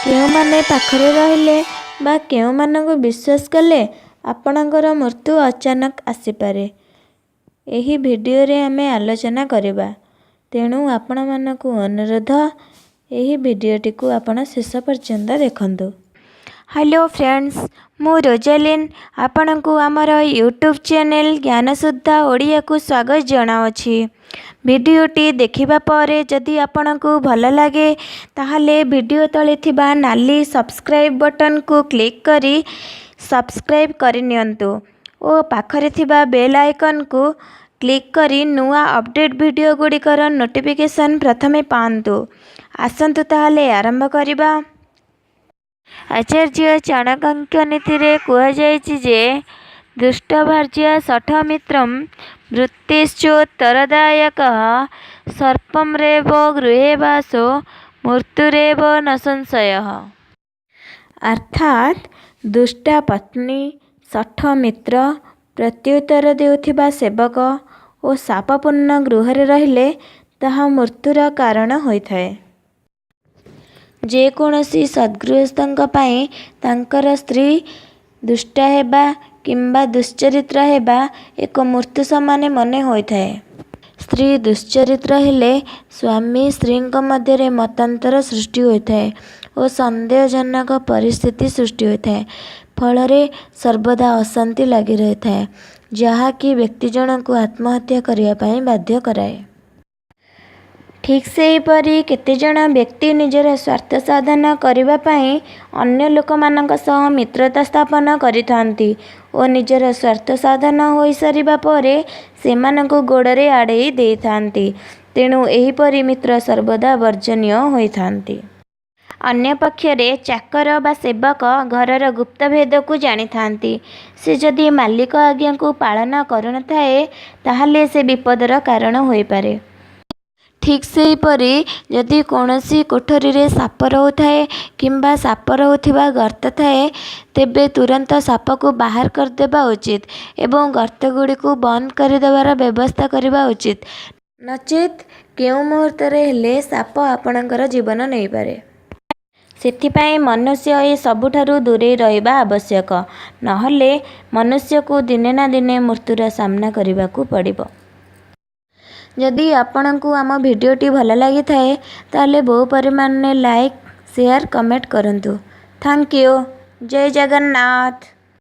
କେଉଁମାନେ ପାଖରେ ରହିଲେ ବା କେଉଁମାନଙ୍କୁ ବିଶ୍ୱାସ କଲେ ଆପଣଙ୍କର ମୃତ୍ୟୁ ଅଚାନକ ଆସିପାରେ, ଏହି ଭିଡ଼ିଓରେ ଆମେ ଆଲୋଚନା କରିବା। ତେଣୁ ଆପଣମାନଙ୍କୁ ଅନୁରୋଧ, ଏହି ଭିଡ଼ିଓଟିକୁ ଆପଣ ଶେଷ ପର୍ଯ୍ୟନ୍ତ ଦେଖନ୍ତୁ। ହ୍ୟାଲୋ ଫ୍ରେଣ୍ଡସ୍, ମୁଁ ରୋଜାଲିନ୍ ଆପଣଙ୍କୁ ଆମର ୟୁଟ୍ୟୁବ୍ ଚ୍ୟାନେଲ୍ ଜ୍ଞାନସୁଦ୍ଧା ଓଡ଼ିଆକୁ ସ୍ୱାଗତ ଜଣାଉଛି। ଭିଡ଼ିଓଟି ଦେଖିବା ପରେ ଯଦି ଆପଣଙ୍କୁ ଭଲ ଲାଗେ, ତାହେଲେ ଭିଡ଼ିଓ ତଳେ ଥିବା ନାଲି ସବସ୍କ୍ରାଇବ୍ ବଟନ୍କୁ କ୍ଲିକ୍ କରି ସବସ୍କ୍ରାଇବ୍ କରିନିଅନ୍ତୁ ଓ ପାଖରେ ଥିବା ବେଲ୍ ଆଇକନ୍କୁ କ୍ଲିକ୍ କରି ନୂଆ ଅପଡ଼େଟ୍ ଭିଡ଼ିଓ ଗୁଡ଼ିକର ନୋଟିଫିକେସନ୍ ପ୍ରଥମେ ପାଆନ୍ତୁ। ଆସନ୍ତୁ ତାହେଲେ ଆରମ୍ଭ କରିବା। ଆଚାର୍ଯ୍ୟ ଚାଣକ୍ୟଙ୍କ ନୀତିରେ କୁହାଯାଇଛି ଯେ, ଦୁଷ୍ଟ ଭାର୍ଯ୍ୟା ଶଠ ମିତ୍ରମ୍ ଭୃତ୍ୟଶ୍ଚୋତ୍ତରଦାୟକଃ ସର୍ପରେବ ଗୃହେ ବାସୋ ମୃତ୍ୟୁରେବ ନ ସଂଶୟଃ। ଅର୍ଥାତ୍ ଦୁଷ୍ଟା ପତ୍ନୀ, ଶଠ ମିତ୍ର, ପ୍ରତ୍ୟୁତ୍ତର ଦେଉଥିବା ସେବକ ଓ ସାପପୂର୍ଣ୍ଣ ଗୃହରେ ରହିଲେ ତାହା ମୃତ୍ୟୁର କାରଣ ହୋଇଥାଏ। ଯେକୌଣସି ସଦ୍ଗୃହସ୍ଥଙ୍କ ପାଇଁ ତାଙ୍କର ସ୍ତ୍ରୀ ଦୁଷ୍ଟା ହେବା କିମ୍ବା ଦୁଶ୍ଚରିତ୍ରା ହେବା ଏକ ମୃତ୍ୟୁ ସମାନ ମନେ ହୋଇଥାଏ। ସ୍ତ୍ରୀ ଦୁଶ୍ଚରିତ୍ରା ହେଲେ ସ୍ୱାମୀ ସ୍ତ୍ରୀଙ୍କ ମଧ୍ୟରେ ମତାନ୍ତର ସୃଷ୍ଟି ହୋଇଥାଏ ଓ ସନ୍ଦେହଜନକ ପରିସ୍ଥିତି ସୃଷ୍ଟି ହୋଇଥାଏ। ଫଳରେ ସର୍ବଦା ଅଶାନ୍ତି ଲାଗି ରହିଥାଏ, ଯାହାକି ବ୍ୟକ୍ତି ଜଣକୁ ଆତ୍ମହତ୍ୟା କରିବା ପାଇଁ ବାଧ୍ୟ କରାଏ। ଠିକ୍ ସେହିପରି କେତେଜଣ ବ୍ୟକ୍ତି ନିଜର ସ୍ୱାର୍ଥ ସାଧନ କରିବା ପାଇଁ ଅନ୍ୟ ଲୋକମାନଙ୍କ ସହ ମିତ୍ରତା ସ୍ଥାପନ କରିଥାନ୍ତି ଓ ନିଜର ସ୍ୱାର୍ଥ ସାଧନ ହୋଇସାରିବା ପରେ ସେମାନଙ୍କୁ ଗୋଡ଼ରେ ଆଡ଼େଇ ଦେଇଥାନ୍ତି। ତେଣୁ ଏହିପରି ମିତ୍ର ସର୍ବଦା ବର୍ଜନୀୟ ହୋଇଥାନ୍ତି। ଅନ୍ୟପକ୍ଷରେ ଚାକର ବା ସେବକ ଘରର ଗୁପ୍ତ ଭେଦକୁ ଜାଣିଥାନ୍ତି। ସେ ଯଦି ମାଲିକ ଆଜ୍ଞାକୁ ପାଳନ କରୁନଥାଏ, ତାହେଲେ ସେ ବିପଦର କାରଣ ହୋଇପାରେ। ଠିକ୍ ସେହିପରି ଯଦି କୌଣସି କୋଠରୀରେ ସାପ ରହୁଥାଏ କିମ୍ବା ସାପ ରହୁଥିବା ଗର୍ତ୍ତ ଥାଏ, ତେବେ ତୁରନ୍ତ ସାପକୁ ବାହାର କରିଦେବା ଉଚିତ ଏବଂ ଗର୍ତ୍ତଗୁଡ଼ିକୁ ବନ୍ଦ କରିଦେବାର ବ୍ୟବସ୍ଥା କରିବା ଉଚିତ। ନଚେତ୍ କେଉଁ ମୁହୂର୍ତ୍ତରେ ହେଲେ ସାପ ଆପଣଙ୍କର ଜୀବନ ନେଇପାରେ। ସେଥିପାଇଁ ମନୁଷ୍ୟ ଏ ସବୁଠାରୁ ଦୂରେଇ ରହିବା ଆବଶ୍ୟକ, ନହେଲେ ମନୁଷ୍ୟକୁ ଦିନେ ନା ଦିନେ ମୃତ୍ୟୁର ସାମ୍ନା କରିବାକୁ ପଡ଼ିବ। ଯଦି ଆପଣଙ୍କୁ ଆମ ଭିଡ଼ିଓଟି ଭଲ ଲାଗିଥାଏ, ତାହେଲେ ବହୁ ପରିମାଣରେ ଲାଇକ୍, ସେୟାର, କମେଣ୍ଟ କରନ୍ତୁ। Thank you. Jay Jagannath.